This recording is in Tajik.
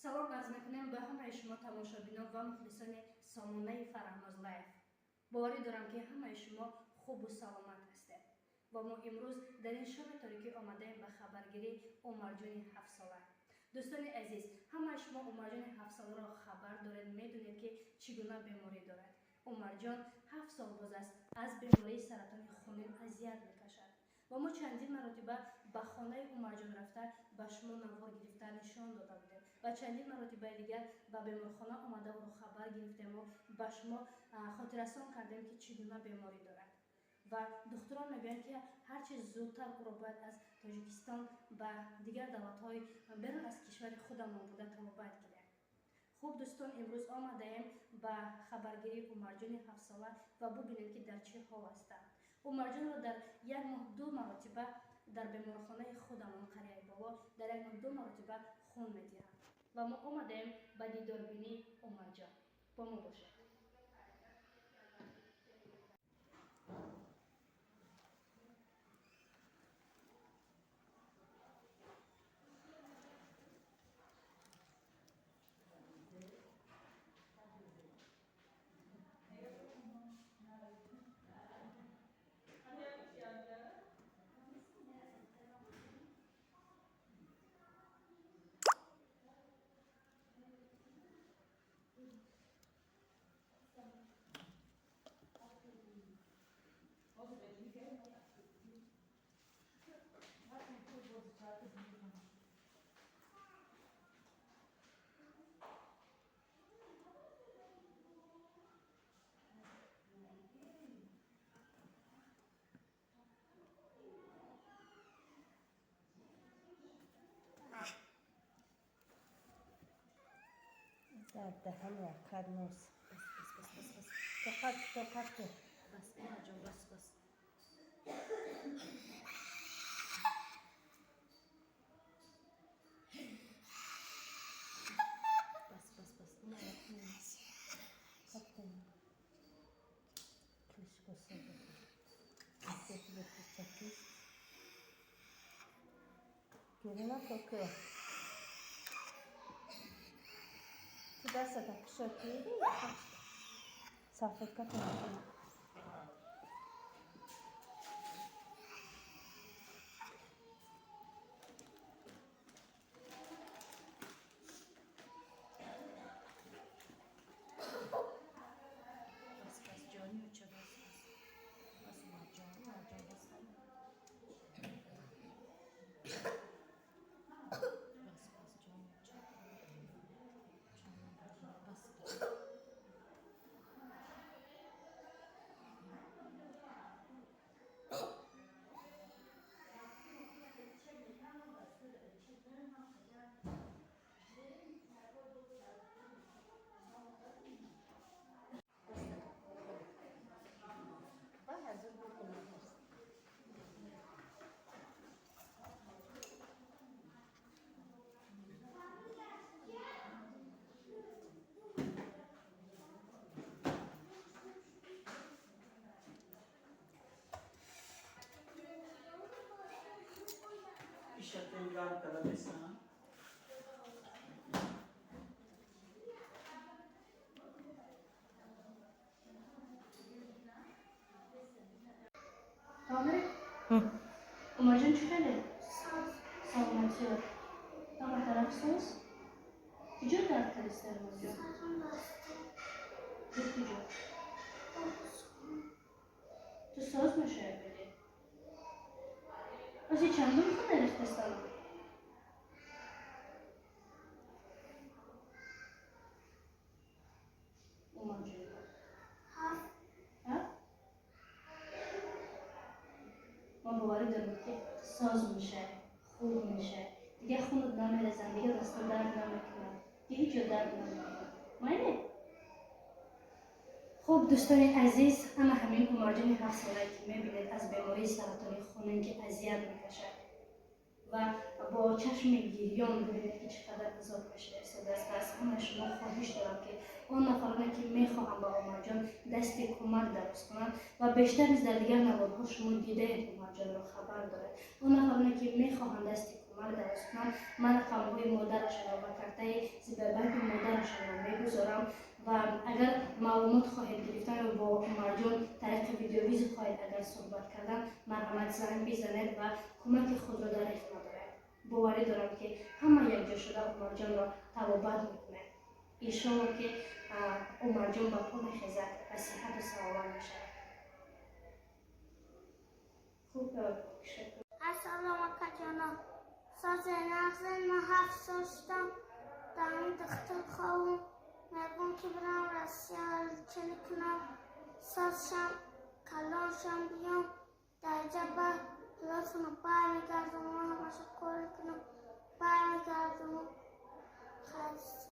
Салом арз мекунем ба ҳамаи шумо тамошобинон ва мухлисони сомонаи Фарҳноз Лайф. Боварӣ дорам, ки ҳамаи шумо хубу саломат ҳастед ва мо имрӯз дар ин шоми торикӣ омадаем ба хабаргирии Умарҷони ҳафтсола. Дӯстони азиз, ҳамаи шумо Умарҷони ҳафтсоларо хабар доред, медонед, ки чӣ гуна беморӣ дорад. Умарҷон 7 сол боз аст аз бемории саратони хунин азият мекашад ва мо чандин маротиба ба хонаи Умарҷон рафта, ба шумо навор гирифта нишон дода будем ва чандин маротибаи дигар ба беморхона омада, ӯро хабар гирифтему ба шумо хотиррасон кардем, ки чӣ гуна беморӣ дорад ва духтурон мегӯянд, ки ҳарчи зудтар ӯро бояд аз Тоҷикистон ба дигар давлатҳои берун аз кишвари худамон буда табобат гирем. Хуб, дӯстон, имрӯз омадаем ба хабаргирии Умарҷони ҳафтсола ва бубинем, ки дар чӣ ҳол ҳастанд. Умарҷонро дар як моҳ ду маротиба дар беморхонаи худамон, Қарияи Боло, дар як моҳ ду маротиба хун медиҳанд ва мо омадаем ба дидорбинии Умарҷон. Бо мо бошед. Дар даҳан яккад нос. Бас, бас, бас, бас, бас. Тоқат, тоқат кун. Бас, Умарҷон, бас, бас. Бас, бас, бас. Тоқат кун. Клишко саб. 7, 8. Гирина коко. Ту дастата кушод ки салфетка кун. Бас, бас, ҷони оча, бас, бас. Бас, Умарҷон, Умарҷон, бас. Бас, бас, ҷони оча. Ҷонам, бас, бас. Ба ҳазур бикунам. Ишатенgan kalabesan. Томир, Умарҷон, чӣ хеле? Саломатиё. Ҳама тараф соз? Куҷо дард кардиста, Умарҷон? Ҷо, куҷо? Ту соз мешавӣ, били? Ози чандум хона рехтастам? Умарҷон. Ҳа? Ма боварӣ дорам, ки соз мешавӣ, хуб мешавӣ. Дигар хунат намерезанд, дигар дастон дард намекунад. Дигар ҳеҷ ҷо дард намекунад. Майли? Хуб, дӯстони азиз, ана ҳамин Умарҷони ҳафтсолае, ки мебинед, аз бемории саратони хунин ки азият мекашад ва бо чашми гирён бибинед, ки чӣ қадар азоб кашида истодааст. Ва аз ҳамаи шумо хоҳиш дорам, ки он нафароне, ки мехоҳанд ба Умарҷон дасти кӯмак дароз кунанд, ва бештар низ дар дигар наворҳо шумо дидаед, Умарҷонро хабар доред, он нафароне, ки мехоҳанд дасти кӯмак дароз кунанд, ман рақамҳои модарашонро ва картаи Сбербанки модарашонро мегузорам ва агар маълумот хоҳед гирифтан ё бо Умарҷон тариқи видеовызов хоҳед агар суҳбат кардан, марҳамат, занг бизанед ва кӯмаки худро дареғ надоред. Боварӣ дорам, ки ҳама якҷо шуда Умарҷонро табобат мекунем. Иншолло, ки Умарҷон ба по мехезад ва сиҳату саломат мешавад. Хуб. Ассалому акаҷоно, созе нағзен. Ман 7 сол шудам, дар ин духтур ховум. Мегӯм, ки бирам Россия, лечение кунам, созшам, калоншам, биём дар ба пулотуно бармегардонам, ҳамаша кор кунам, бармегардонам.